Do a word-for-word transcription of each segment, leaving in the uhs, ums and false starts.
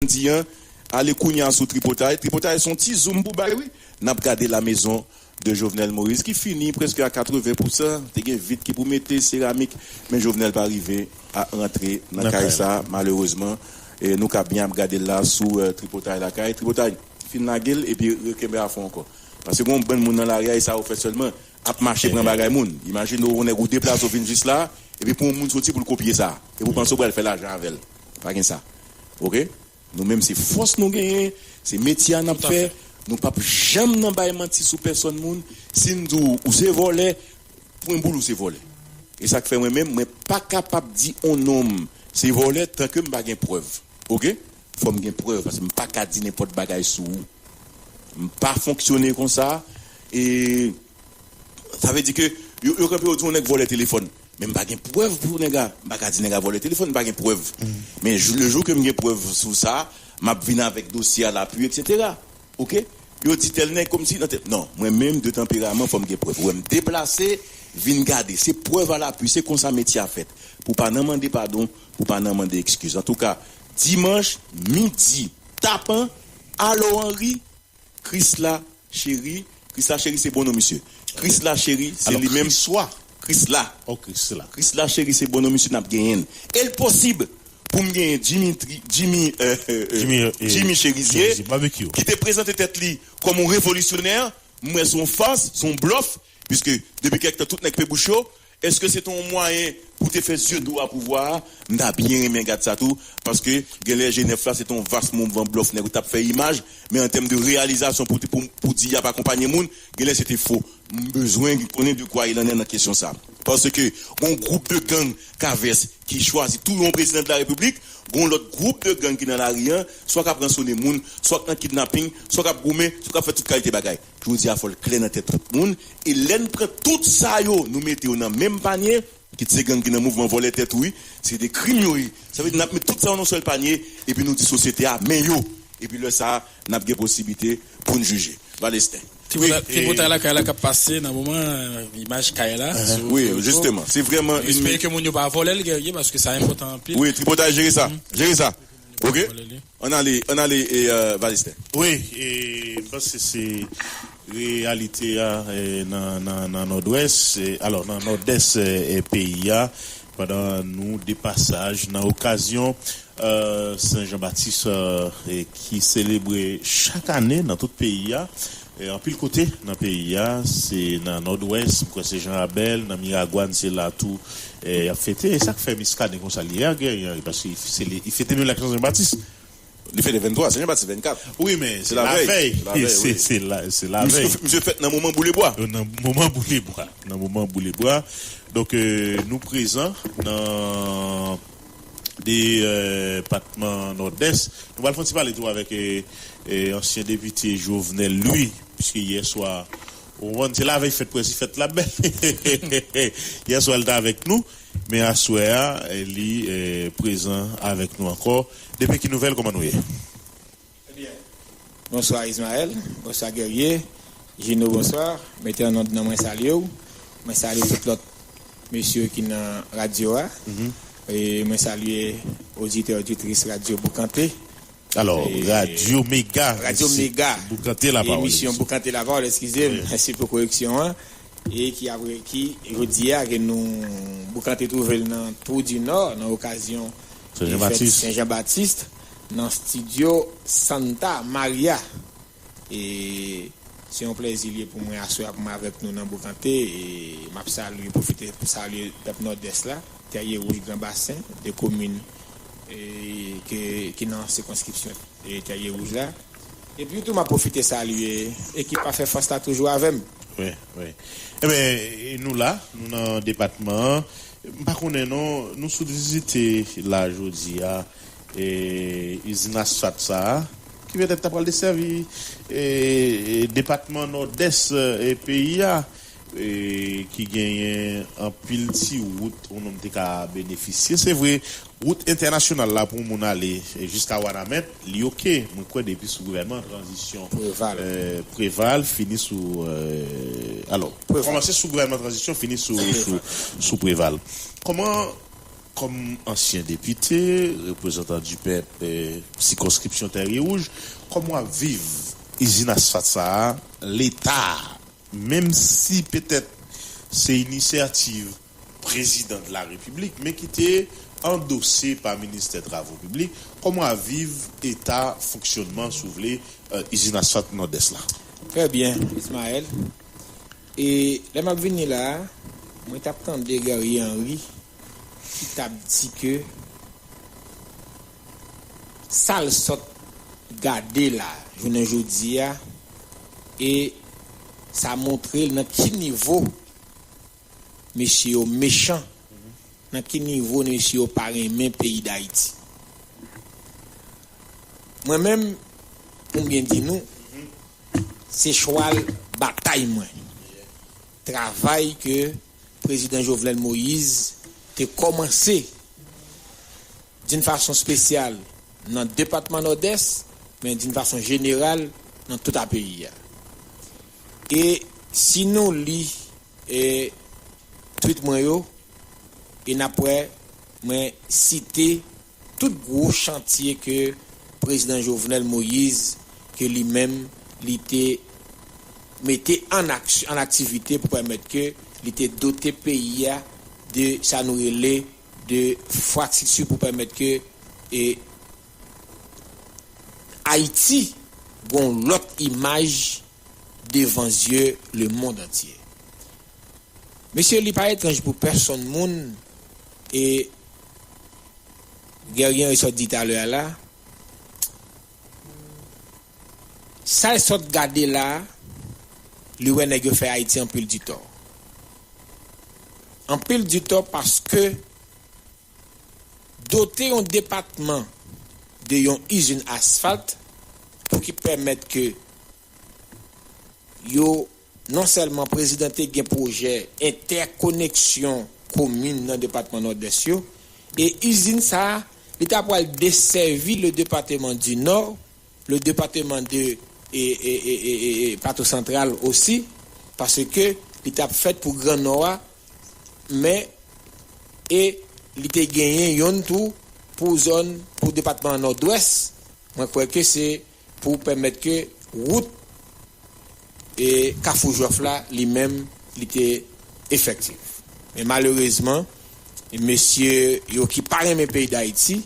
Mèsi an. Ale kounye a sou Tripotay. Tripotay se yon ti zoom pou bay, wi. N ap gade la maison de Jovenel Moïse ki fini prèske a katreven pousan. Te gen vit ki pou mete, seramik, men Jovenel pa rive a rantre nan kay sa, malerezman. E nou ka byen ap gade l la sou, eh, Tripotay Lakay. Tripotay, fin lage l epi rekenbe a fon ankò. Paske gen yon bann moun nan lari a, e sa yo fè sèlman, ap mache pran bagay moun. Imajine w, yon nèg ou deplase w vin jis la, epi pou yon moun soti pou l kopye sa. Epi w panse w pral fè lajan avè l. Pa gen sa. Oke? Nou menm se fòs nou genyen, se metye a n ap fè. Nou p ap janm nan bay manti sou pèsòn moun. Si n di w ou se vòlè, pwen boul ou se vòlè. E sa k fè mwen menm, mwen pa kapab di on nonm se vòlè tanke m pa gen prèv. Oke? Fò m gen prèv, paske m pa ka di nenpòt bagay sou ou. M pa fonksyone konsa. E sa vle di ke yo, yo kanpe yo di yon nèg vòlè telefòn. Men m pa gen prèv pou nèg la. M pa ka di nèg la vòlè telefòn, m pa gen prèv. Men jou, le jou ke m gen prèv sou sa, m ap vin avèk dosye a lapui, etsetera. Oke? Yo di tèl nèg kòmsi nan tèt. Non, mwen menm de tanperaman, fò m gen prèv. Ou wè m deplase, vin gade. Se prèv a lapui, se konsa metye a fèt. Pou pa nan mande padon, pou pa nan mande ekskiz. Antouka, dimanch, midi, tapan, alo Henry, Krisla Cheri, Krisla Cheri se bon non misye. Krisla Cheri se li menm. Krisla. Krisla. Oh, Krisla. Krisla Cheri se bon non misye, n ap genyen l. E l posib pou m genyen Dimitri, Jimmy, euh, euh, euh, Jimmy, euh, Jimmy Cherizier, Cherizier, Barbecue, ki te prezante tèt li kòm yon revolisyonè. M wè se yon fas, se yon blòf, piske depi kèk tan tout nèg pe bouch yo. Èske se te yon mwayen pou te fè zye do a pouvwa a? M ta byen renmen gad sa tou, paske genlè G nèf la se te yon vas mouvman blòf nèg ou t ap fè imaj, men an tèm de reyalizasyon pou, pou, pou di y ap akonpanye moun, genlè se te fo. M bezwen konnen de quoi il en est nan kesyon sa. Paske gon gwoup de gang k a vès ki chwazi touye yon prezidan de la repiblik, gon lòt gwoup de gang ki nan lari an, swa k ap ransone moun, swa k nan kidnaping, swa k ap goumen, swa k ap fè tout kalite bagay. Jodi a, fò l klè nan tèt tout moun. E lè n pran tout sa yo, nou mete yo nan menm panye, kit se gang ki nan mouvman vòlè tèt ou, wi, se de krim yo ye. Sa vle di n ap met tout sa yo nan sèl panye, epi nou di sosyete a, men yo. Epi lè sa a, n ap gen posiblite pou n jije. Valesten. Ti bout, ti bout lakay la k ap pase nan moman, euh, imaj kay la. Wi, jisteman. Se vrèman. M espere ke moun yo pa vòlè l, Guerrier, paske sa enpòtan anpil. Wi, Tripotay jere sa. Jere sa. Oke? Ann ale, ann ale, e, euh, Valesten. Wi, e, m panse se reyalite a, e, nan, nan, nan Nòdwès, e, alò, nan Nòdès, e, e, peyi a, pandan nou de pasaj nan okazyon, euh, Sen Jan Batis, euh, e, ki selebre chak ane nan tout peyi a, e, anpil kote nan peyi a, se nan Nòdwès, m kwè se Jan Rabèl, nan Miragwàn, se la tou, e, y ap fete. E sa k fè Miskaden konsa li ye a, Guerrier, paske se li, li fete menm lè ak Sen Jan Batis. Li fete venntwa, Sen Jan Batis vennkat. Wi, men se lavèy. Se lavèy, wi. Se, se la, se lavèy. Misye, misye fèt nan moman boule bwa. Nan moman boule bwa. Nan moman boule bwa. Donk, euh, nou prezan nan de, euh, depatman Nòdès. Nou pral fè yon ti pale tou avèk, euh, euh, ansyen depite Jovenel Louis, piske yè swa, ou konprann, se lavèy fèt, prèske fèt la bèl. Yè swa, li te avèk nou, men aswè a, li, euh, prezan avèk nou ankò. Depi ki nouvèl, kòman nou ye? Ebyen, bonswa Ismaël, bonswa Guerrier, Gino, bonswa. Mete an nòd nan mwen salye w. Mwen salye tout lòt mesye ki nan radyo a. E mwen salye oditè, oditris Radyo Boukante. Alò, e, Radyo Mega, Radyo Mega. Boukante Lapawòl, emisyon Boukante Lapawòl, eskize m, mèsi pou koreksyon an. E ki apre, ki jodi a ke nou boukante twouve l nan Trou di Nò, nan okazyon Sen Jan Batis, Sen Jan Batis, nan estidyo Santa Maria. E se yon plèzi li ye pou mwen aswè a pou mwen avèk nou nan boukante. E m ap salye, pwofite pou salye pèp Nòdès la, Tèrye Wouj, Gran Basen, de komin, e, ke, ki nan sikonskripsyon, e, Tèrye Wouj la. Epi tou, m ap pwofite salye ekip Afè Fòs la toujou avè m. Wi, wi. Ebyen, nou la, nou nan depatman an. M pa konnen non, nou sot vizite la jodi a, e, izin asfalt sa a, ki petèt ta pral desèvi, e, e, depatman Nòdès, e, peyi a, e, ki genyen anpil ti wout, yon nonm te ka benefisye. Se vre, wout entènasyonal la pou moun ale, e, jiska Wanament, li oke. Mwen kwè depi sou gouvènman tranzisyon Preval, e, Preval fini sou, e, alò, kòmanse sou gouvènman tranzisyon, fini sou, sou, sou Preval. Kòman Kòm ansyen depite, reprezantan di pèp, eh, sikonskripsyon Tèrye Wouj, kòman w ap viv izin asfalt sa a, Leta, menm si petèt se inisyativ prezidan de la repiblik, men ki te andose pa ministè travo piblik, kòman w ap viv eta fonksyònman, si w vle, eh, izin asfalt Nòdès la? Trè byen, Ismaël. E lè m ap vini la a, mwen t ap tande Guerrier Henry ki t ap di ke sa l sot gade la, jounen jodi a, e sa montre l nan ki nivo mesye yo mechan, nan ki nivo mesye yo pa renmen peyi Dayiti. Mwen menm, pou m byen di nou, se chwal batay mwen. Travay ke prezidan Jovenel Moïse te kòmanse d'une façon spéciale nan depatman Nòdès, men d'une façon générale nan tout a peyi a. E si nou li, e, tweet mwen yo, e n ap wè mwen site tout gwo chantye ke prezidan Jovenel Moïse, ke li menm, li te mete an aksyon, an aktivite pou pèmèt ke li te dote peyi a de sa nou rele de fwastrikti pou pèmèt ke, e, Ayiti gon lòt imaj devan zye lemonn antye. Mesye, li pa etranj pou pèsonn moun, e Guerrier Henry sot di talè a la, sa l sot gade la, li wè nèg yo fè Ayiti anpil ditò. Anpil ditò paske dote yon depatman de yon izin asfalt pou ki pèmèt ke yo non sèlman prezidan te gen pwojè entèkoneksyon komin nan depatman Nòdès yo, e izin sa a, li ta pral desèvi le département du Nord, le département de, e, e, e, e, e, e Plato Santral osi, paske li t ap fèt pou Gran Nò a, men, e li te genyen yonn tou pou zòn, pou depatman Nòdwès, mwen kwè ke se pou pèmèt ke wout, e, Kafou Jwèf la, li menm, li te efektif. Men malerezman, mesye yo ki pa renmen peyi Dayiti,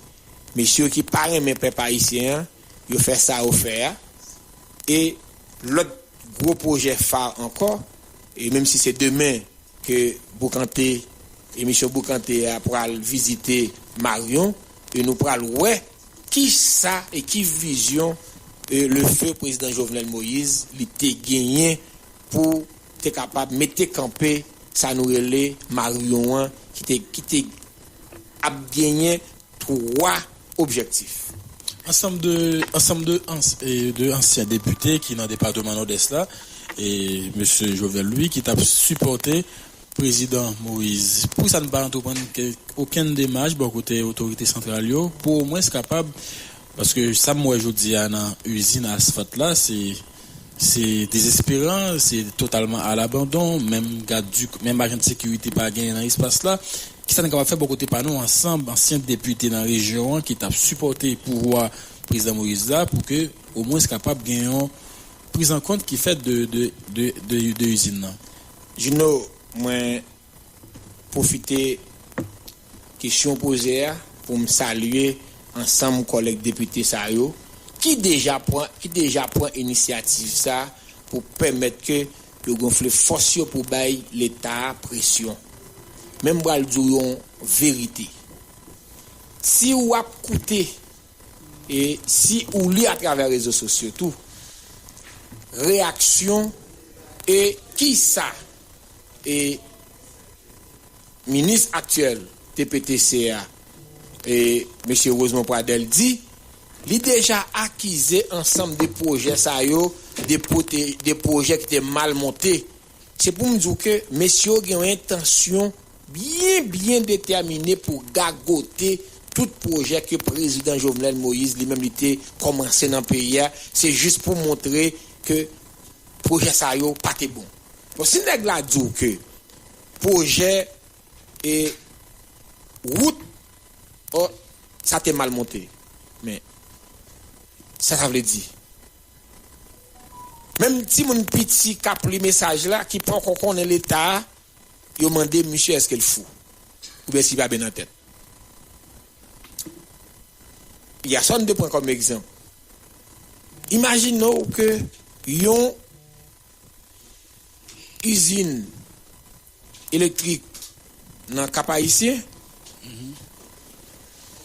mesye yo ki pa renmen pèp ayisyen an, yo fè sa yo fè a. E lòt gwo pwojè fa ankò, e menm si se demen ke Boukante, emisyon Boukante a pral vizite Maryon, e nou pral wè ki sa e ki vizyon, e, le feu prezidan Jovenel Moïse li te genyen pou te kapab mete kanpe sa nou rele Maryon an, ki te, ki te ap genyen twa objektif. Ansanm de, ansanm de ans-, e, de ansyen depite ki nan depatman Nòdès la, e mesye Jovenel Louis ki t ap sipòte prezidan Moïse. Poukisa n pa antreprann kèk, okenn demach bò kote otorite santral yo pou omwens kapab, paske sa m wè jodi a nan izin asfalt la, se, se dezesperan, se totalman alabandon, menm gad di, menm ajan de sekirite pa genyen nan espas la. Kisa n kapab fè bò kote pa nou ansanm, ansyen depite nan rejyon an ki t ap sipòte pouvwa prezidan Moïse la pou ke omwens kapab gen yon prizankonn ki fèt de, de, de, de, de izin nan? Juno, mwen pwofite kesyon w poze a pou m salye ansanm kòlèg depite sa yo ki deja pran, ki deja pran inisyativ sa pou pèmèt ke yo gonfle fòs yo pou bay Leta a presyon. Men m pral di w yon verite. Si w ap koute e si ou li atravè rezo sosyo tou, reyaksyon e kisa e minis aktyèl T P T C a, e mesye Rosemond Pradel di, li deja akize ansanm de pwojè sa yo de pwote-, de pwojè ki te mal monte. Se pou m di w ke mesye yo gen yon entansyon byen, byen detèmine pou gagote tout pwojè ke prezidan Jovenel Moïse li menm li te kòmanse nan peyi a. Se jis pou montre ke pwojè sa yo pa te bon. Bon, si nèg la di w ke pwojè e wout Oh, sa te mal monte. Men, sa sa vle di? Menm timoun piti k ap li mesaj la, ki poko konnen leta a, yo mande misye èske l fou. Oubyen si pa byen nan tèt. Yasonn te pran kòm egzanp. Imajine w ke yon izin elektrik nan Kap Ayisyen,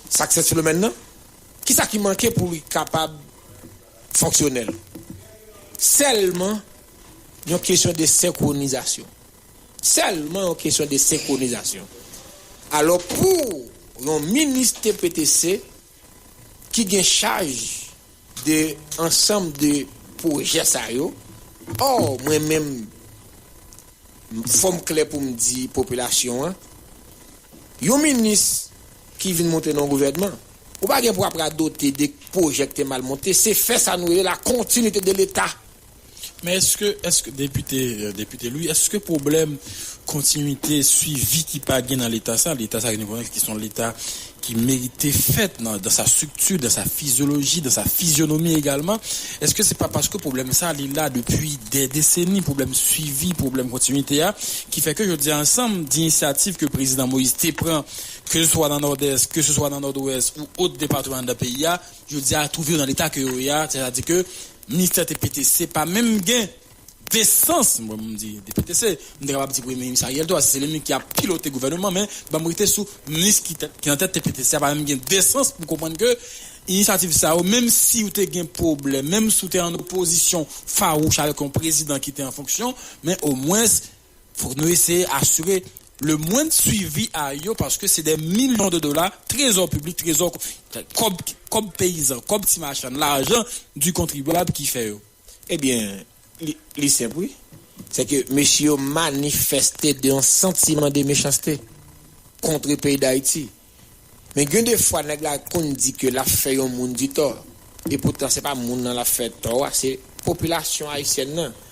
sa k Sent Filomèn nan, kisa ki manke pou li kapab fonksyonèl? Sèlman yon kesyon de senkronizasyon. Sèlman yon kesyon de senkronizasyon. Alò, pou yon minis T P T C ki gen chaj de ansanm de pwojè sa yo, ò, mwen menm, fò m klè pou m di popilasyon an, yon minis ki vin monte nan yon gouvènman, ou pa gen pou ap radote de pwojè ki te mal monte, se fè sa nou rele la continuité de l'État. Men èske, èske depite, depite Louis, èske pwoblèm kontinite, swivi ki pa gen nan leta sa, leta sa ki nou konnen ki se yon leta ki merite fèt nan, dans sa structure, dans sa physiologie, dans sa physionomie également, èske se pa paske pwoblèm sa li la depi dè deseni, pwoblèm swivi, pwoblèm kontinite a, ki fè ke jodi a ansanm de inisyativ ke prezidan Moïse te pran, ke se swa nan Nòdès, ke se swa nan Nòdwès ou ot depatman anndan peyi a, jodi a twouve yo nan leta ke yo ye a, sètadi ke ministè T P T C pa menm gen desans, mwen m di T P T C, m te kapab di premye minis Ariel tou, paske se li menm ki ap pilote gouvènman, men ban m rete sou minis ki, ki nan tèt T P T C a, pa menm gen desans pou konprann ke inisyativ sa yo, menm si ou te gen pwoblèm, menm si ou te an opozisyon fawouch avèk yon prezidan ki te an fonksyon, men omwens fòk nou eseye asire le mwen swivi a yo, paske se dè milyon de dola, trezò piblik, trezò kòb, kòb peyizan, kòb ti machann, lajan di kontribyab ki fè yo. Ebyen, li, li senp wi. Se ke mesye yo manifeste de yon santiman de mechanste kont peyi Dayiti. Men gen de fwa nèg la konn di ke l ap fè yon moun di tò, epoutan se pa moun nan l ap fè tò a, se popilasyon ayisyèn nan.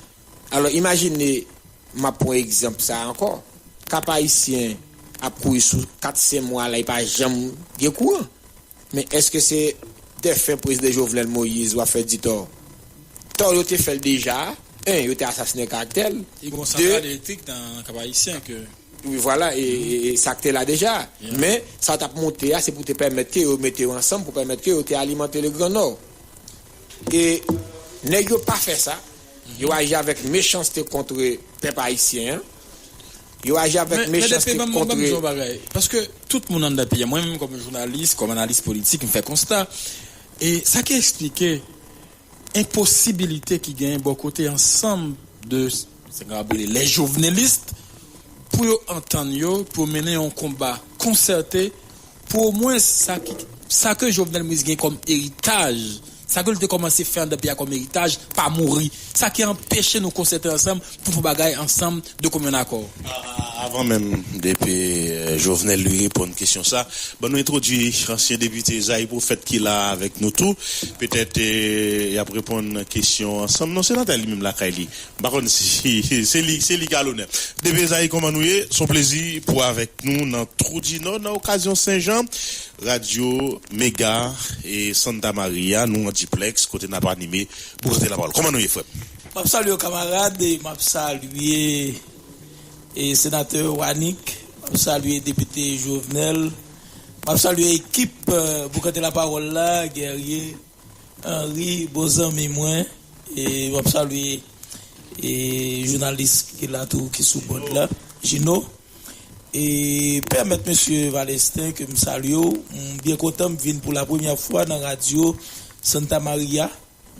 Alò imajine, m ap pran egzanp sa a ankò, Kap Ayisyen ap kouri sou kat senk mwa la, li pa janm gen kouran. Men èske se defen prezidan Jovenel Moïse w ap fè di tò? Tò yo te fè l deja. En, yo te asasinen karaktè l. Li gen yon santral elektrik nan Kap Ayisyen ke. Wi, vwala, e, e, e sa k te la deja. Men sa w t ap monte a, se pou te pèmèt ke yo mete yo ansanm, pou pèmèt ke yo te alimante le Gran Nò. E nèg yo pa fè sa. Yo aji avèk mechanste kont pèp ayisyen an. Yo aji avèk mechanste kont. Men, men depi ban m, ban m di yon bagay. Paske tout moun anndan peyi a, mwen menm kòm jounalis, kòm analis politik, m fè konsta. E sa ki eksplike enposibilite ki genyen bò kote ansanm de, sa n ka rele les jovenelistes, pou yo antann yo, pou yo mennen yon konba konsète, pou omwen sa ki, sa ke Jovenel Moïse gen kòm eritaj, sa ke l te kòmanse fè anndan peyi a kòm eritaj, pa mouri. Sa ki anpeche nou konsète ansanm pou fè bagay ansanm de commun accord. Avan menm depi Jovenel li reponn kesyon sa, ban nou entwodui ansyen depite Zayi Pwofèt ki la avèk nou tou. Petèt y ap reponn kesyon ansanm. Non, senatè li menm lakay li. M pa konn si se li, se li ki a lonè. Depite Zayi, kòman nou ye? Se yon plezi pou w avèk nou nan Twou di Nò nan okazyon Sen Jan. Radyo Mega e Santa Maria, nou an diplex, kote n ap anime Boukante Lapawòl. Kòman nou ye, frè m? M ap salye w, kanmarad, e m ap salye e, senatè Wanick, m ap salye depite Jovenel, m ap salye ekip, e, Boukante Lapawòl la, Guerrier, Henry, bon zanmi mwen, e m ap salye e jounalis ki la tou, ki sou bòd la, Gino. E pèmèt mesye Valestin ke m salye w. M byen kontan m vin pou la premyè fwa nan radyo Santa Maria.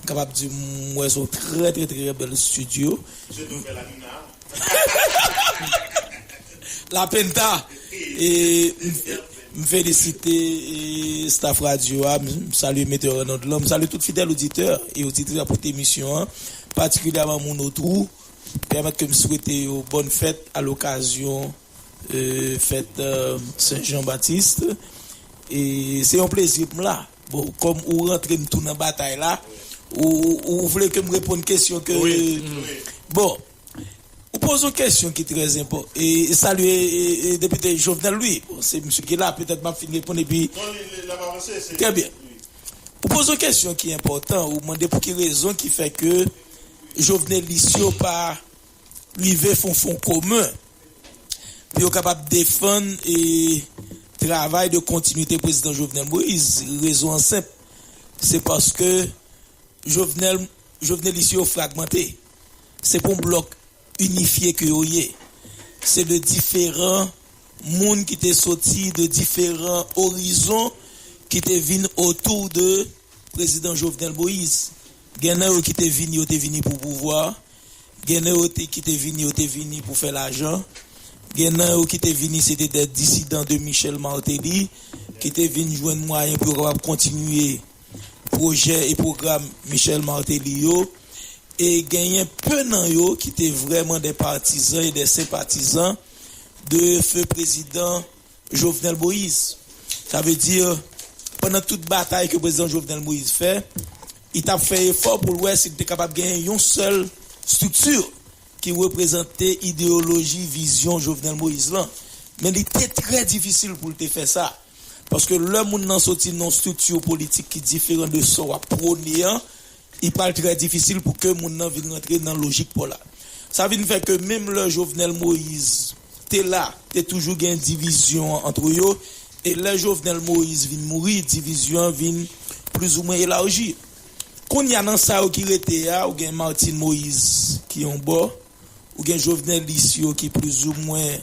M kapab di m wè se yon trè, trè, trè bèl estidyo. La Penta. E m, m felisite e staff radyo a, m salye metteur en onde lan, m salye tout fidèl oditè e oditris a pou emisyon an, patikilyèman moun otou. Pèmèt ke m swete yo bòn fèt a lokazyon e, fèt e, Sen Jan Batis. E se yon plezi pou m la. Bon, kòm ou rantre m tou nan batay la, ou, ou, ou vle ke m reponn kesyon ke. Bon, Ou poze yon kesyon ki trè enpòtan. E, e salye e, e, depite Jovenel Louis. Bon, se misye ki la, petèt m ap fin reponn epi. Trè byen. Ou poze yon kesyon ki enpòtan, ou mande pou ki rezon ki fè ke Jovenelis yo pa rive fè yon fon komen pou yo kapab defann e travay de kontinite prezidan Jovenel Moïse. Rezon an senp, se paske Jovenel, Jovenelis yo fragmante. Se pa yon blòk inifye ke yo ye. Se de diferan moun ki te soti de diferan orizon ki te vin otou de prezidan Jovenel Moïse. Gen nan yo ki te vini, yo te vini pou pouvwa. Gen nan yo te, ki te vini, yo te vini pou fè lajan. Gen nan yo ki te vini, se te de disidan de Michel Martelly, ki te vin jwenn mwayen pou yo kapab kontinye pwojè e pwogram Michel Martelly yo. E genyen pe nan yo ki te vrèman de patizan e de senpatizan de feu prezidan Jovenel Moïse. Sa vle di, pandan tout batay ke prezidan Jovenel Moïse fè, li t ap fè efò pou l wè si l te kapab genyen yon sèl estrikti ki reprezante ideyoloji, vizyon Jovenel Moïse lan. Men li te trè difisil pou l te fè sa. Paske lè moun nan soti nan yon estrikti politik ki diferan de sa w ap pwone an, li pral trè difisil pou ke moun nan vin rantre nan lojik pa w la. Sa vin fè ke menm lè Jovenel Moïse te la, te toujou gen divizyon ant yo, e lè Jovenel Moïse vin mouri, divizyon an vin plizoumwen elaji. Kounye a, nan sa yo ki rete a, ou gen Martine Moïse ki yon bò, ou gen Jovenelis yo ki plizoumwen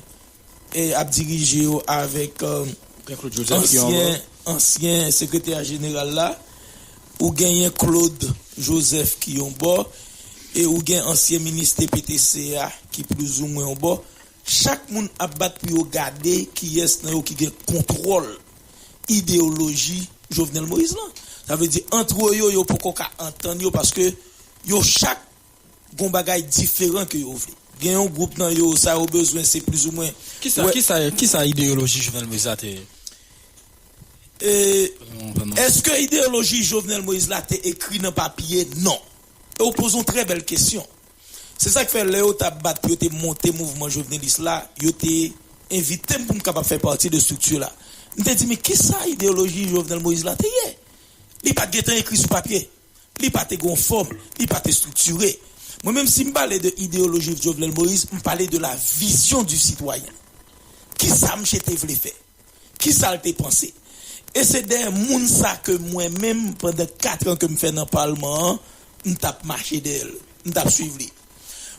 e ap dirije yo avèk euh, Gen Claude Joseph ki yon bò. ansyen ansyen sekretè jeneral la, ou genyen Claude Joseph ki yon bò, e ou gen ansyen minis T P T C a ki plizoumwen yon bò. Chak moun ap bat pou yo gade kiyès nan yo ki gen kontwòl ideyoloji Jovenel Moïse lan. Sa vle di, ant yo, yo poko ka antann yo paske yo chak gon bagay diferan ke yo vle. Gen yon gwoup nan yo, sa yo bezwen, se plizoumwen. Kisa, kisa, kisa ideyoloji Jovenel Moïse la te ye? E, èske ideyoloji Jovenel Moïse la te ekri nan papye? Non. E ou poze yon trè bèl kesyon. Se sa k fè lè yo t ap bat pou yo te monte mouvman jovenelis la, yo te envite m pou m kapab fè pati de estrikti la. M te di, men kisa ideyoloji Jovenel Moïse la te ye? Li pa t gentan ekri sou papye. Li pa te gen yon fòm, li pa te estriktire. Mwen menm, si m pale de ideyoloji Jovenel Moïse, m pale de la vision du citoyen. Kisa misye te vle fè? Kisa l te panse? E se dèyè moun sa ke mwen menm, pandan kat an ke m fè nan palman an, m t ap mache dèyè l, m t ap swiv li.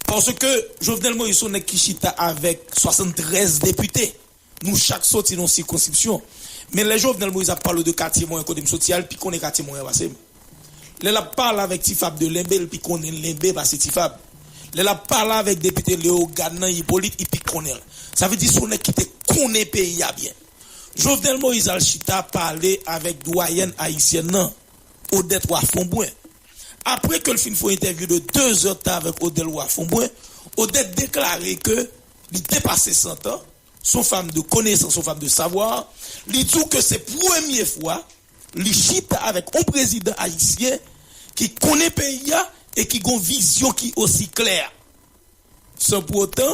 Paske Jovenel Moïse se yon nèg ki chita avèk swasanntrèz depite. Nou chak soti nan yon sikonskripsyon. Men lè Jovenel Moïse ap pale de Katye Mwayen kote m soti a, l pi konnen Katye Mwayen an pase m. Lè l ap pale avèk Ti Fab de Lenbe, l pi konnen Lenbe pase Ti Fab. Lè l ap pale avèk depite Leyogàn nan Ipolit, li pi konnen l. Sa vle di se yon nèg ki te konnen peyi a byen. Jovenel Moïse al chita pale avèk dwayèn ayisyèn nan, Odette Wharf Fombrun. Apre ke l fin fè yon entèvyou de de zè tan avèk Odette Wharf Fombrun, Odette deklare ke li depase san tan, se yon fanm de konesans, se yon fanm de savwa. Li di w ke se premye fwa li chita avèk yon prezidan ayisyen ki konnen peyi a e ki gen yon vizyon ki osi klè. San pou otan,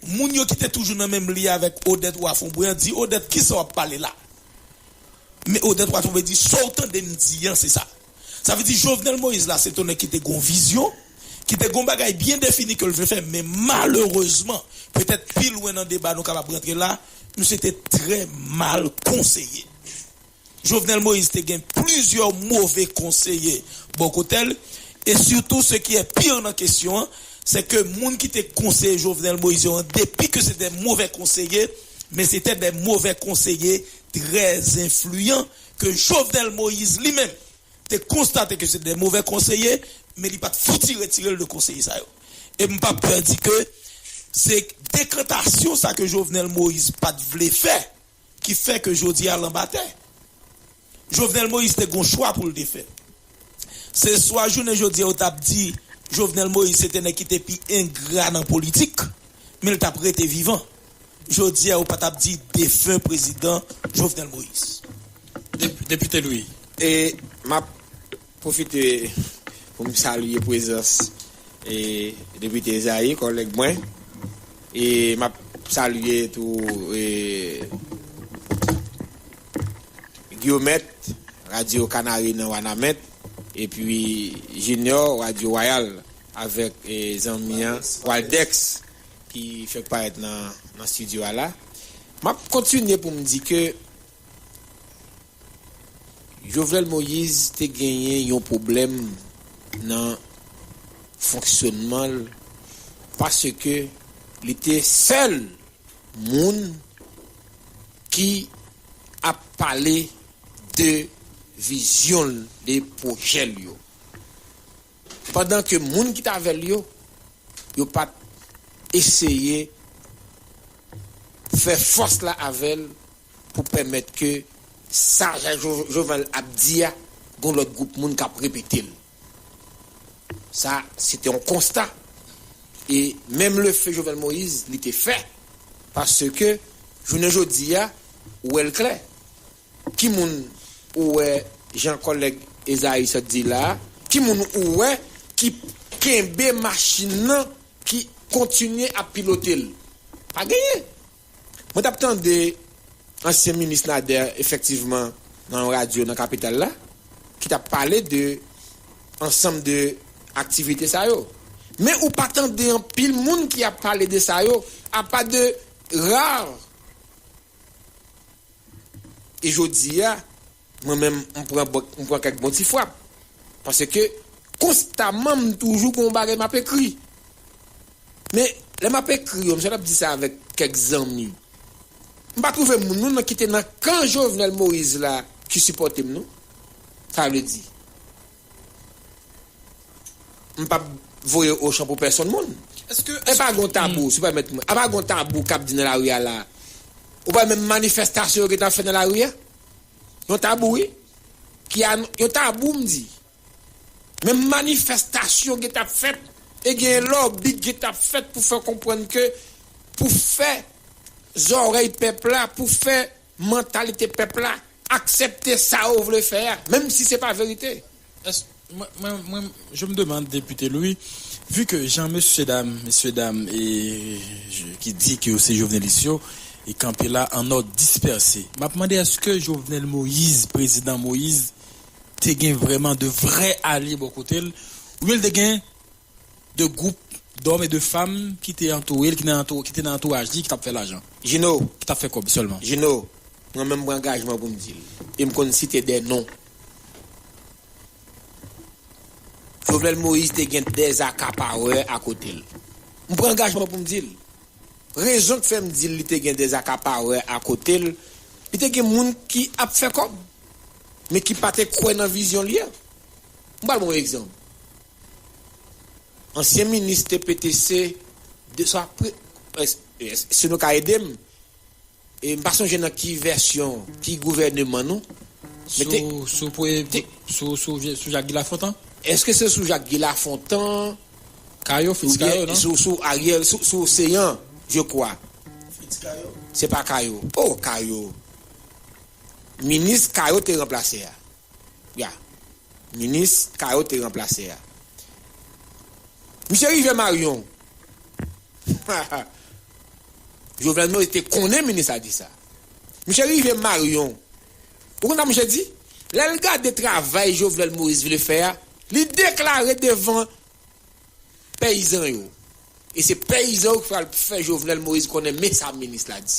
moun yo ki te toujou nan menm liy avèk Odette Wharf Fombrun an di, Odette, kisa w ap pale la? Men Odette Wharf Fombrun di, sa w tande m di an, se sa. Sa vle di Jovenel Moïse la, se te yon nèg ki te gen yon vizyon, ki te gen yon bagay byen defini ke l vle fè, men malerezman, petèt pi lwen nan deba nou kapab rantre la, misye te trè mal konseye. Jovenel Moïse te gen plizyè move konseye bò kote l, e sitou, ce qui est pire nan kesyon an, se ke moun ki te konseye Jovenel Moïse yo an, depi ke se de move konseye, men se te de move konseye trè enfliyan ke Jovenel Moïse li menm te konstate ke se de move konseye, men li pa t fouti retire l de konseye sa yo. E m p ap pè di ke se dekantasyon sa ke Jovenel Moïse pa t vle fè ki fè ke jodi a l anba tè. Jovenel Moïse te gen yon chwa pou l te fè. Se swa jounen jodi a yo t ap di Jovenel Moïse se te nèg ki te pi engra nan politik, men l t ap rete vivan. Jodi a yo pa t ap di defen prezidan Jovenel Moïse. Dep- Depite Louis. E m ap pwofite pou m salye prezans e depite Ezayi, kòlèg mwen, E m ap salye tou e, Guillaumet, Radyo Kanari nan Wanament, epi Junior, Radyo Wayal, avèk e, zanmi an, Waldex, ki fèk parèt nan, nan estidyo a la. M ap kontinye pou m di ke Jovenel Moïse te genyen yon pwoblèm nan fonksyonman l, paske li te sèl moun ki ap pale de vizyon l, de pwojè l yo. Pandan ke moun ki t avè l yo, yo pa t eseye fè fòs la avè l pou pèmèt ke sa Jo- Jovenel ap di a, gon lòt gwoup moun k ap repete l. Sa, se te yon konsta. E menm le feu Jovenel Moïse, li te fè. Paske, jounen jodi a, ou wè l klè. Ki moun ou wè, jan kòlèg Ezayi sot di la a, ki moun ou wè ki kenbe machin nan, ki kontinye ap pilote l? Pa genyen. Mwen t ap tande ansyen minis Nader, efektivman, nan yon radyo nan kapital la, ki t ap pale de ansanm de aktivite sa yo. Men ou pa tande anpil moun ki ap pale de sa yo, apa de ra. E jodi a, mwen menm, m pran, bon- m pran kèk bon ti frap. Paske, konstaman, m toujou gon bagay m ap ekri. Men, lè m ap ekri yo, m sot ap di sa avèk kèk zanmi. M pa twouve moun nou nan ki te nan kan Jovenel Moïse la ki sipòte m, non. Sa vle di, m p ap voye ochan pou pèsonn moun. Èske E pa gon tabou, si w pèmèt mwen. A pa gon tabou k ap di nan lari a la. Ou pa menm manifestasyon yo gentan fè nan lari a? Yon tabou, wi. Ki a, yon tabou, m di. Menm manifestasyon gentan ap fèt, e gen lòbi gentan ap fèt pou fè konprann ke, pou fè zòrèy pèp la, pou fè mantalite pèp la aksepte sa yo vle fè a, menm si se pa verite. Èske, mwen, mwen, mwen, je me demande, député Louis, vu que jan mesye dam, mesye dam, e, je- ki di ke yo se jovenelis yo, e kanpe la an òd dispèse, m ap mande, èske Jovenel Moïse, prezidan Moïse, te gen vrèman de vrè alye bò kote l, oubyen l te gen de gwoup dòm e de fanm ki te antoure l, ki nan antou- ki te nan antouraj li, ki t ap fè lajan, Jino, ki t ap fè kòb sèlman? Jino, mwen menm m pran angajman pou m di l. E m konn site de non. Jovenel Moïse te gen dèzakapawè akote l. M pran angajman pou m di l. Rezon k fè m di l li te gen dèzakapawè akote l, li te gen moun ki ap fè kòb, men ki pa te kwè nan vizyon li a. M pral ba w yon egzanp. Ansyen minis T P T C, de, sa pre- es- es- si nou ka ede m, e m pa sonje nan ki vèsyon, ki gouvèneman non. Mete- Sou, sou, pre- te- sou, sou, sou Jak Guy Lafontan? Èske se sou Jak Guy Lafontan? Kayo, Fritz oubyen Kayo, non? Sou, sou Ariel, sou, sou Seyan, je kwa. Fritz Kayo? Se pa Kayo. Oh, Kayo. Minis Kayo te ranplase a. Ya. Minis Kayo te ranplase a. Misye rive Marion. Jovenel Moïse te konnen minis la di sa. Misye rive Marion. Ou konn sa misye di? Lè l gade travay Jovenel Moïse vle fè a, li deklare devan peyizan yo. E se peyizan yo ki pral fè Jovenel Moïse konnen men sa minis la di.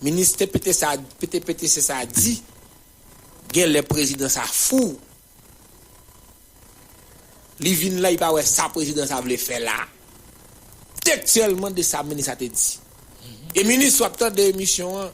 Minis T P T sa, T P T C sa di, genlè prezidan sa fou. Li vin la, li pa wè sa prezidan sa vle fè la. Tektyèlman de sa minis la te di. E minis, w ap tande emisyon an,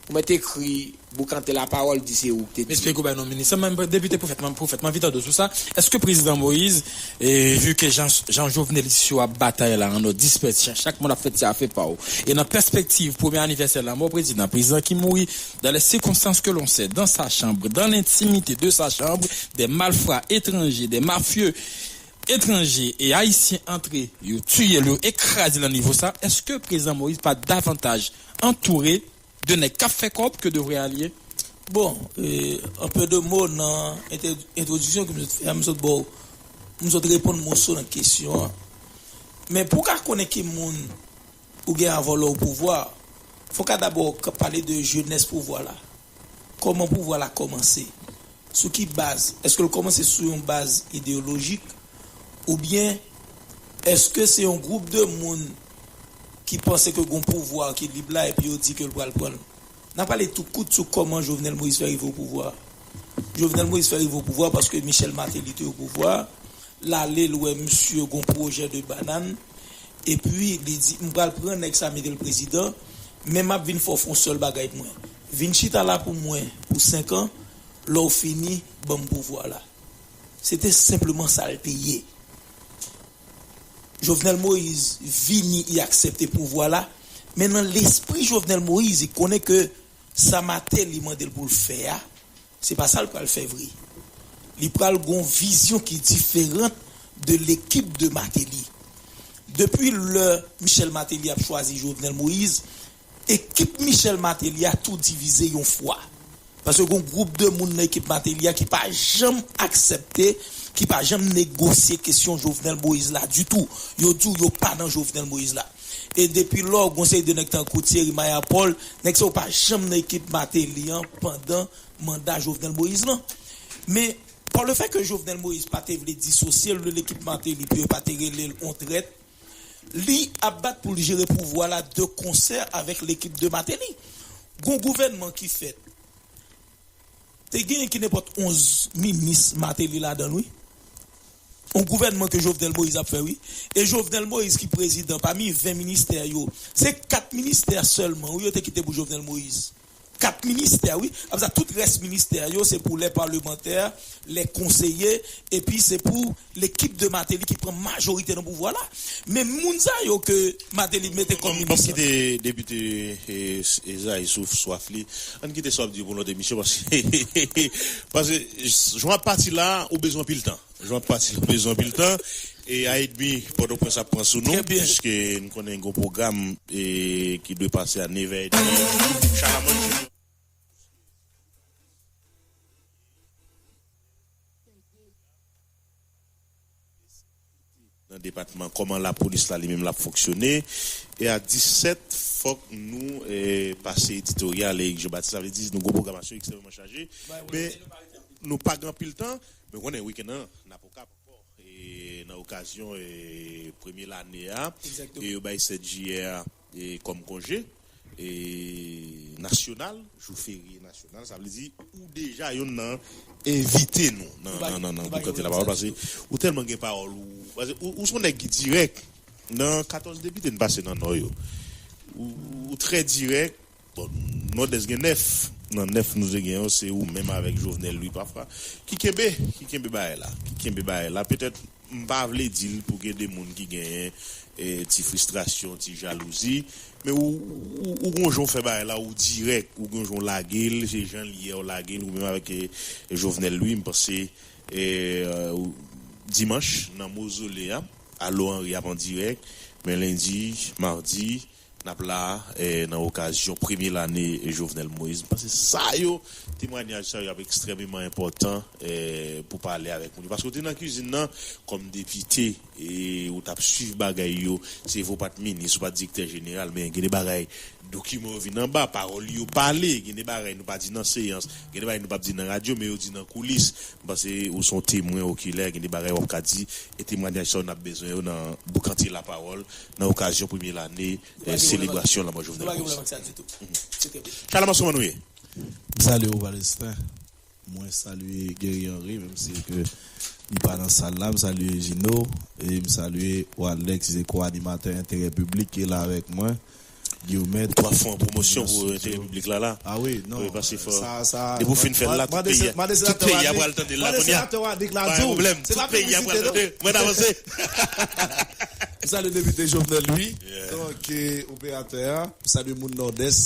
ou mèt ekri boukante lapawòl, di se ou ki te di. M esplike w bay non minis. Mwen, depite Pwofèt, mwen, Pwofèt, mwen anvi tande w sou sa. Èske prezidan Moïse, e, vi ke jan, jan jovenelis yo ap batay la, an òd dispèse, chak moun ap fè ti afè pa w. E nan pèspektiv premye anivèsè lanmò prezidan, prezidan ki mouri dans les circonstances que l'on sait, dans sa chambre, dans l'intimité de sa chambre, des malfrats étrangers, des mafieux étranje e ayisyen antre, yo tiye l, yo ekraze l nan nivo sa, èske prezidan Moïse pa davantaj antoure de nèg k ap fè kòb ke de vrè alye? Bon, e, en peu de mots, nan entè- entwodiksyon ke m sot fè a, m sot ba w, m sot reponn moso nan kesyon an. Men pou w ka konnen ki moun ou gen avè w lè w pouvwa, fò w ka dabò k- pale de jenès pouvwa la. Kòman pouvwa la kòmanse? Sou ki baz? Èske l kòmanse sou yon baz ideyolojik? Oubyen èske se yon gwoup de moun ki panse ke gon pouvwa ki lib la epi yo di ke l pral pran l? N a pale tou kout sou kòman Jovenel Moïse fè rive o pouvwa. Jovenel Moïse fè rive o pouvwa paske Michel Martelly te o pouvwa. L ale, l wè misye gon pwojè de bannann. Epi, li di, "M pral pran nèg sa, mete l prezidan, men m ap vin fè w fè yon sèl bagay pou mwen. Vin chita la pou mwen pou senk an, lè w fini, ban m pouvwa la." Se te senpleman sa l te ye. Jovenel Moïse vini, li aksepte pouvwa la, men nan lespri Jovenel Moïse, li konnen ke sa Martelly mande l pou l fè a, se pa sa l pral fè vre. Li pral gon vizyon ki diferan de lekip de Martelly. Depi lè Michel Martelly ap chwazi Jovenel Moïse, ekip Michel Martelly a tou divize yon fwa. Paske gon gwoup de moun nan ekip Martelly a ki pa janm aksepte, ki pa janm negosye kesyon Jovenel Moïse la ditou. Yo di w yo pa nan Jovenel Moïse la. E depi lò, gon seri de nèg tankou Thierry Mayard-Paul, nèg sa yo pa janm nan ekip Martelly an pandan manda Jovenel Moïse lan. Men, pa le fè ke Jovenel Moïse pa te vle disosye l de lekip Martelly, pou yo pa te rele l on trèt, li ap bat pou l jere pouvwa la de konsè avèk lekip de Martelly. Gon gouvènman ki fèt. Te genyen ki nenpòt onz minis Martelly ladan l, wi. On gouvènman ke Jovenel Moïse ap fè, wi. E Jovenel Moïse ki prezidan, pami ven ministè yo, se kat ministè sèlman, wi, yo te kite pou Jovenel Moïse. Kat ministè, wi. Apre sa, tout rès ministè yo, se pou lè palmantè, lè konseye, epi se pou lekip de Martelly ki pran majorite nan pouvwa la. Men moun sa yo ke Martelly mete kòm minis lan. Kite depite Esaïe sou swaf li. Ann kite sa w ap di pou lòt emisyon, paske, paske jan w ap pati la, ou bezwen anpil tan. Jan w ap pati la, ou bezwen anpil tan. E a edmi, Pòtoprens ap pran sou nou, piske n konnen gon pwogram e, ki dwe pase a nevè edmi. Chalamann Junior. Nan depatman, kòman lapolis la li menm l ap fonksyone. E a disèt, fòk nou e, pase editoryal Eric Jean Baptiste. Sa vle di nou gon pwogramasyon ekstrèmman chaje. Men nou pa gen anpil tan. Men konnen wikenn nan, n ap Okap ankò. E nan okazyon e, premye lane a, e yo bay sèt jiyè a e, kòm konje e, nasyonal, jou ferye nasyonal, sa vle di ou deja youn nan envite nou nan, nan, nan, nan boukante lapawòl, paske ou tèlman gen pawòl, ou, paske ou, ou se yon nèg ki dirèk. Nan katòz depite n pase nan Nò yo, ou, ou trè dirèk. Bon, Nòdès gen nèf. Nan nèf nou te gen yo, se ou menm avèk Jovenel Louis pafwa ki kenbe, ki kenbe bagay la, ki kenbe bagay la. Petèt, m pa vle di l pou gen de moun ki genyen e, ti fristrasyon, ti jalouzi. Men ou, ou, ou gon jan w fè bagay la, ou dirèk, ou gon jan w lage l, se jan l ye a w lage l, ou menm avèk e, Jovenel Louis, m panse e, e, ou- dimanch, nan Mozole a, Alo Henry ap an dirèk, men lendi, madi, n ap la e, nan okazyon premye lane Jovenel Moïse. M panse sa yo, temwanyaj sa yo ap ekstrèmeman enpòtan e, pou pale avèk moun yo. Paske w te nan kizin nan kòm depite e, ou t ap swiv bagay yo. Se vre w pa t minis, ou pa t direktè jeneral, men gen de bagay, dokiman yo vin anba, pawòl yo pale, gen de bagay nou pa di nan seyans, gen de bagay nou p ap di nan radyo, men yo di nan koulis. M panse ou se yon temwen okilè, gen de bagay w ap ka di, e temwanyaj sa yo n ap bezwen yo nan boukante lapawòl, nan okazyon premye lane e, selebrasyon lanmò Jovenel Moïse. Chalamas, kòman nou ye? M salye w, Palestin. Mwen salye Guerrier Henry, menm si ke li pa nan sal la, m salye Gino, e m salye Walex, ki se ko-animatè Enterè Piblik, ki la avèk mwen. Guillaume. Ou pral fè yon pwomosyon pou Enterè Piblik la, la. Ah wi, non. Wi, paske fò, depi w fin fè l la, tout peyi a, tout peyi a pral tande l la kounye a. Pa gen pwoblèm, tout peyi a pral tande. Mwen avanse. M salye depite Jovenel Louis, donk, e, operatè a. M salye moun Nòdès,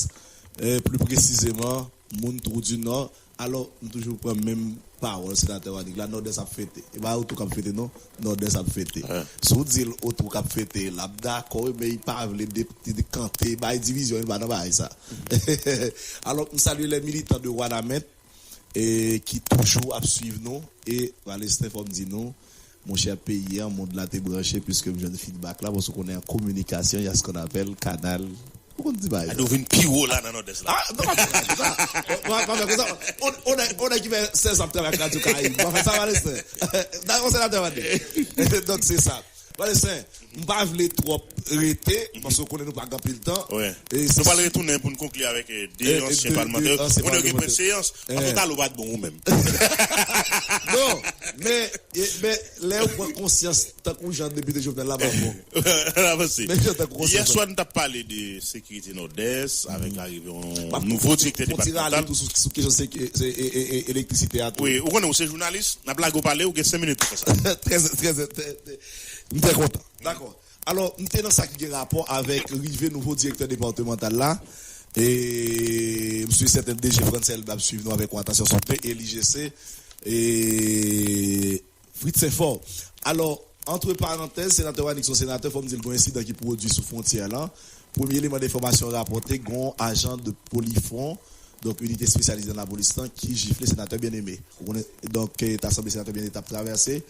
e, pli presizeman, moun Trou di Nò. Alò, m toujou pran menm pawòl senatè Wanick la, Nòdès ap fete. E pa ou tou k ap fete, non. Nòdès ap fete. Si w di l ou tou k ap fete, l ap dakò, wi, men li pa vle de- de- dekante, bay divizyon, li pa nan bagay sa. Alò, m salye les militants de Wanament, e ki toujou ap swiv nou, e Palestin, fò m di nou, Monchè, peyi an, mond la te branche, piske m jwenn feedback la, paske w konnen an kominikasyon, y a ce qu'on appelle kanal. Ou konn ti bagay sa. Nou vin pi wo la nan Nòdès la. Ah, non, pa fè sa. Pa, pa fè sa. On, on, on a ki fè sèz an travay ak Radyo Karayib. Pa fè sa, Valesten. Dakò, senatè Vande. Donk, se sa. Valesten, m pa vle twòp rete, paske w konnen nou pa gen anpil tan. Wi. Nou pral retounen pou n konkli avèk eh, de ansyen palmantè. Ou konnen yo gen pwen de seyans. Paske w t ale ou pa t bon ou menm. Non, men, eh, men lè yo pran konsyans, tankou jan depite Jovenel la, pa bon. Avanse. Yè swa, nou t ap pale de sekirite Nòdès, avèk arive yon nouvo direktè depatmantal. Tou sou, sou kesyon elektrisite a tou. Wi, ou konnen, ou se jounalis, n ap lage w pale, ou gen senk minit pou fè sa. Trè, trè, trè, trè, m trè kontan. Dakò. Alò, m te nan sa ki gen rapò avèk rive nouvo direktè depatmantal la. E m si sèten D G Francel ap swiv nou avèk yon atansyon souple, e l I G C, e Fritz Saint-Fort. Alò, antre parantèz, senatè Wanick se yon senatè, fò m di l gen yon ensidan ki pwodui sou fwontyè lan. Premye eleman de enfòmasyon rapòte, gen yon ajan de Polifront, donk inite espesyalize nan lapolis lan, ki jifle senatè Bien-Aimé. Ou konnen, donk, eh, ta sanble senatè Bien-Aimé t ap travèse.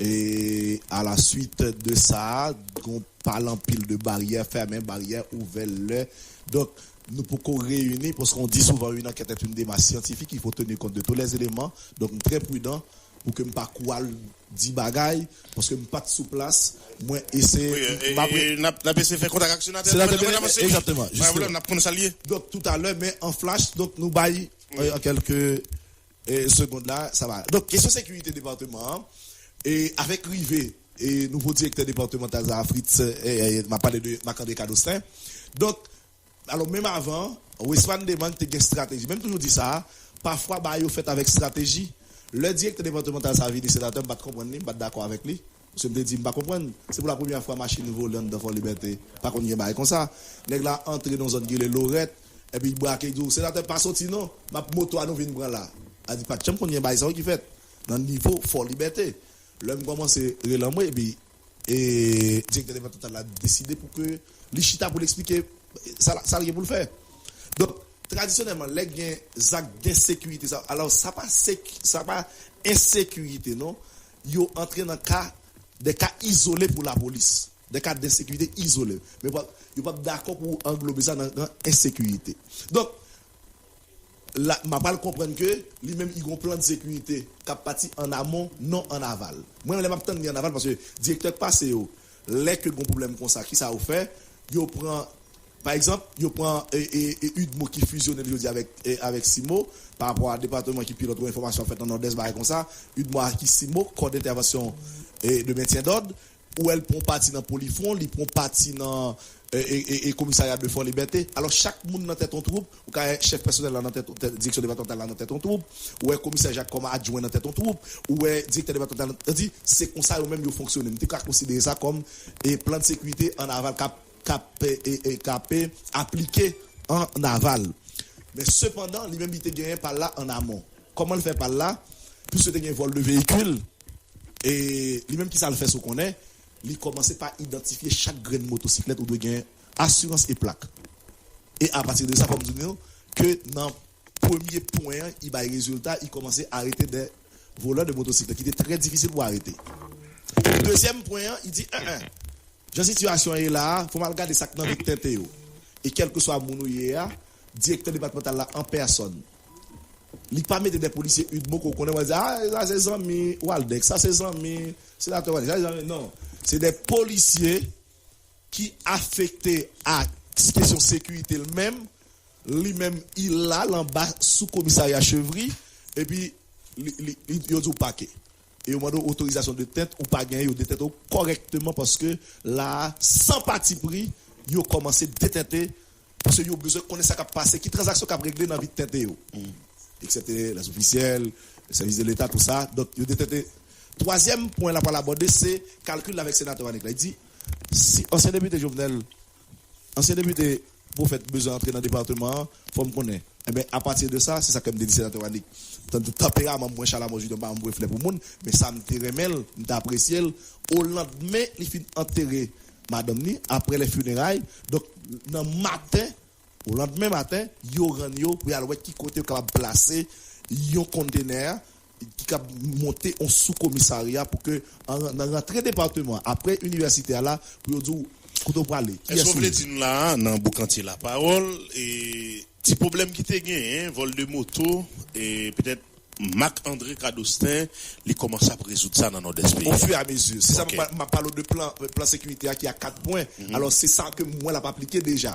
E a la suite de sa, gen yon pal anpil de baryè fèmen, baryè ouvè lè. Donk, nou poko reyini, paske on di souvan, une enquête est une démarche scientifique, il faut tenir compte de tous les éléments. Donk, m trè pridan pou ke m pa kou al di bagay, paske m pa t sou plas, mwen eseye. Wi, e, e, n ap, n ap eseye fè kontak ak senatè. Senatè Bien-Aimé, egzakteman, jistèman. N ap konnen sa l ye. Donk, toutalè, men an flash, donk, nou bay, euh, an kèlke, euh, segond la, sa va. Donk, kesyon sekirite depatman an, e avèk rive, e nouvo direktè depatmantal sa a, Fritz, e, e, m ap pale de Marc-André Cadoustin. Donk, Alò, menm avan, Wesman Demann te gen estrateji. Men m toujou di sa, pafwa, bagay yo fèt avèk estrateji. Lè direktè depatmantal sa a vini senatè, m pa t konprann li, m pa t dakò avèk li. Paske m te di, m pa konprann. Se pou lapremyè fwa machin vole anndan Fò Libète. Pa konn gen bagay konsa. Nèg la antre nan zòn ki rele Lorèt, epi l brake, l di w, "Senatè, pa soti non. M ap moto a nou vin pran la." A di, pa t janm konn gen bagay sa yo ki fèt nan nivo Fò Libète. Lè m kòmanse rele anmwe, epi e direktè depatmantal la deside pou ke li chita pou l eksplike sa, sa l gen pou l fè. Donk, tradisyonèlman, lè gen zak densekirite, sa, alò, sa pa sek, sa pa ensekirite, non. Yo antre nan ka, de ka izole pou lapolis. De ka densekirite izole. Men pa, yo p ap dakò pou anglobe sa nan, nan ensekirite. Donk, la, m ap al konprann ke li menm, li gon plan de sekirite k ap pati an amon, non an aval. Mwen, lè m ap tann li an aval, paske direktè k pase yo, lè ke gon pwoblèm konsa, kisa yo fè? Yo pran, pa egzanp, yo pran, e, e, e, UDMO ki fizyone jodi avèk, e, avèk CIMO, pa rapò a depatman ki pilòt ou enfòmasyon ap fèt nan Nòdès, bagay konsa, UDMO a ki CIMO, kò dentèvansyon, e, de mentyen dòd, ou wè l pran pati nan Polifront, li pran pati nan, e, e, e, e komisarya de Fò Libète. Alò, chak moun nan tèt yon twoup, ou ka wè chèf pèsonèl la nan tèt, tèt, direksyon depatmantal la nan tèt yon twoup, ou wè komisè Jak kòm adjwen nan tèt yon twoup, ou wè direktè depatmantal nan, sa di, se konsa yo menm yo fonksyone. M te ka konsidere sa kòm, e, plan de sekirite an aval k ap, k ap, e, e, e, k ap, e, aplike an aval. Men sepandan, li menm li te genyen pa l la an amon. Kòman l fè pa l la? Piske te gen vòl de veyikil, e li menm, kisa l fè, si w konnen, li kòmanse pa idantifye chak grenn motosiklèt, ou dwe gen asirans e plak. E apati de sa, fò m di nou ke nan premye pwen an, li bay rezilta, li kòmanse arete de volè de motosiklet, ki te trè difisil pou arete. Dezyèm pwen an, li di, en, en, jan sitiyasyon an ye la a, fò m al gade sa k nan vit tenten yo. E kèlkeswa moun ou ye a, direktè depatmantal la an pèsòn, li pa mete de polisye UDMO ke w konnen, w a di, a, sa se zanmi Waldeck, sa se zanmi senatè Waldeck, sa se zanmi, non. Se de polisye ki afekte a kesyon sekirite l menm, li menm, il la, l anba sou komisarya Chevry, epi li, li, li, yo di w pake. E yo mande w otorizasyon de detente, ou pa genyen, yo detente w kòrèkteman, paske la a, san patipri, yo kòmanse detente, paske yo bezwen konnen sa k ap pase, ki tranzaksyon k ap regle nan vit tenten yo. Eksepte lèzofisyèl, sèvis de leta, tou sa. Donk, yo detente. Twazyèm pwen la pral abòde, se kalkil la avèk senatè Wanick la. Li di, si ansyen depite Jovenel, ansyen depite Pwofèt bezwen antre nan depatman an, fò m konnen. Enben, apati de sa, se sa ke m te di senatè Wanick. Tanpri, tanperaman mwen, Chalamò Junior, m pa janm voye flè pou moun, men sa m te renmen l, m te apresye l. O landmen, li fin antere madanm li, apre lè fineray. Donk, nan maten, o landmen maten, yo rann yo pou y al wè ki kote yo kapab plase yon kontenè ki kab monte yon sou komisarya pou ke nan rantre depatman apre inivèsite a la, pou yo di w kote w prale. Kiyès ou vle di nou la a, nan boukantye lapawòl, ti pwoblèm ki te genyen, vòl de moto, petèt Marc André Cadosten, li kòmanse ap rezoud sa nan Nòdès peyi a. Ofiramizi. Se sa m ap pale w de plan sekirite a ki a kat pwen. Alò, se sa ke mwen l ap aplike deja.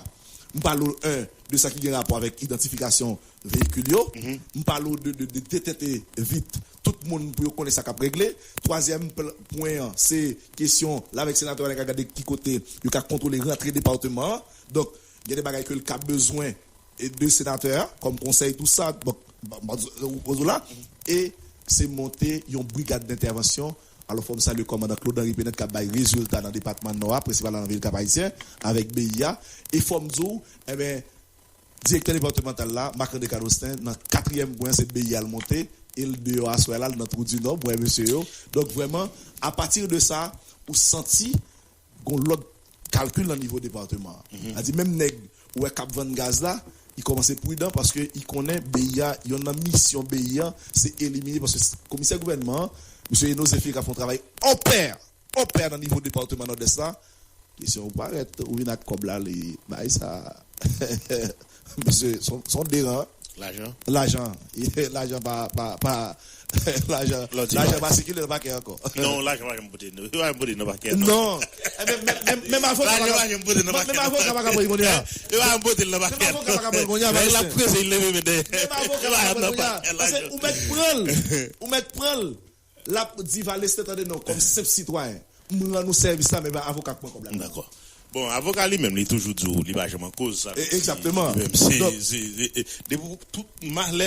M pale w, en, de sa ki gen rapò avèk idantifikasyon veyikil yo. M pale w de detète vit tout moun pou yo konnen sa k ap regle. Twazyèm pwen an, se kesyon la avèk senatè a, n a ka gade ki kote yo ka kontwole rantre depatman an. Donk, gen de bagay ke l ka bezwen de senatè a kòm konsèy, tou sa. Bon, ou poze w la. E se monte yon brigad dentèvansyon. Alò, fò m salye kòmandan Claude Henry Penette k ap bay rezilta nan depatman Nò a, prensipalman nan vil Kap Ayisyen, avèk B I A. E fò m di w, enben, direktè depatmantal la, Marc André Cadosten, nan katriyèm pwen, se B I A l monte, e l deyò aswè la, l nan Twou di Nò, m wè mesye yo. Donk, vrèman, apati de sa, ou santi gon lòt kalkil nan nivo depatman an. Sa di, menm nèg ou wè k ap vann gaz la, li kòmanse pridan paske li konnen B I A, yonn nan misyon B I A, se elimine, paske komisè gouvènman an, mesye Eno Zephyr, k ap fè yon travay opè, opè nan nivo depatman Nòdès la. Kesyon ou parèt, ou vin ak kòb la, li bay sa. Mesye, se yon deran. Lajan. Lajan. Lajan pa, pa, pa, lajan, lajan pa sikile nan pakè ankò. Non, lajan pa janm pote, yo pa janm pote nan pakè, non. Non. Menm avoka pa ka pote nan pakè. Yo pa janm pote nan pakè. Menm avoka pa ka pote kounye a. Nèg la prese, li leve men dèyè. Menm avoka pa ka pote kounye a. Paske ou mèt pran l. Ou mèt pran l. L ap di Valestin, tande non, kòm senp sitwayen, m rann ou sèvis la, men avoka k pran kòb la. Dakò. Bon, avoka li menm, li toujou di w li pa janm an koz sa. Egzakteman. Li menm, se, se, se, e, depi w, tout malè,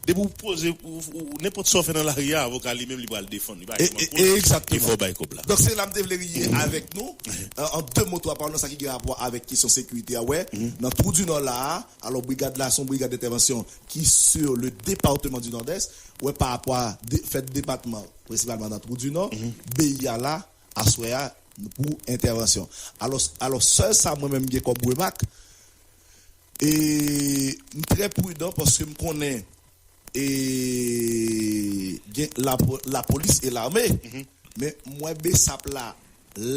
depi w poze, ou, ou, nenpòt sa w fè nan lari a, avoka li menm, li pral defann, li pa janm an koz. Egzakteman. E fò w bay kòb la. Donk, se la m te vle rive avèk nou, an de mo, twa pawòl, nan sa ki gen rapò avèk kesyon sekirite a, wè, nan Twou di Nò la a, alò, brigad la, se yon brigad dentèvansyon ki sur le depatman di Nòdès, wè, pa rapò a fèt depatman, prensipalman nan Twou di Nò, B I A la, aswè a, pou entèvansyon. Alò, alò, sèl sa mwen menm gen kòm remak, e m trè pridan paske m konnen, e gen lapo-, lapolis e lame, men m wè B S A P la,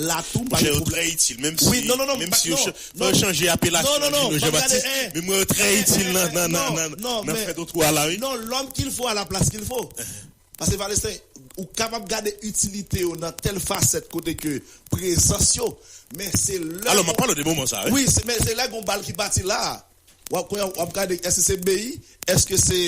la tou, m pa gen pwoblèm. Monchè, yo trè itil, menm si, menm si yo chanje apelasyon Gino Jean Baptiste, men m wè yo trè itil nan, nan, nan, nan, nan fè twotwa a la, wi. Non, l'homme qu'il faut à la place qu'il faut. Paske Valestin, ou kapab gade itilite yo nan tèl fasèt kote ke prezans yo, men se lè. Alò, m ap pale w de moman sa, wi. Wi, men se lè gon bal ki pati la, w ap, w ap gade, èske se B I, èske se,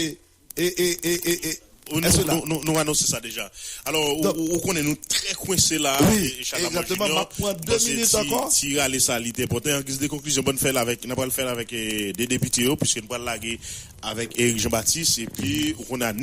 e, e, e, e, e, nou, nou, nou, nou anonse sa deja. Alò, ou, ou, ou konnen nou trè kwense la, e, Chalaman Junior. Wi, egzakteman, m ap pran de minit ankò. Ti rale sa, li te enpòtan. An giz de konklizyon, bon, n fè l avèk, n ap pral fè l avèk, e, de depite yo, piske n pral lage avèk Eric Jean Baptiste, epi ou konnen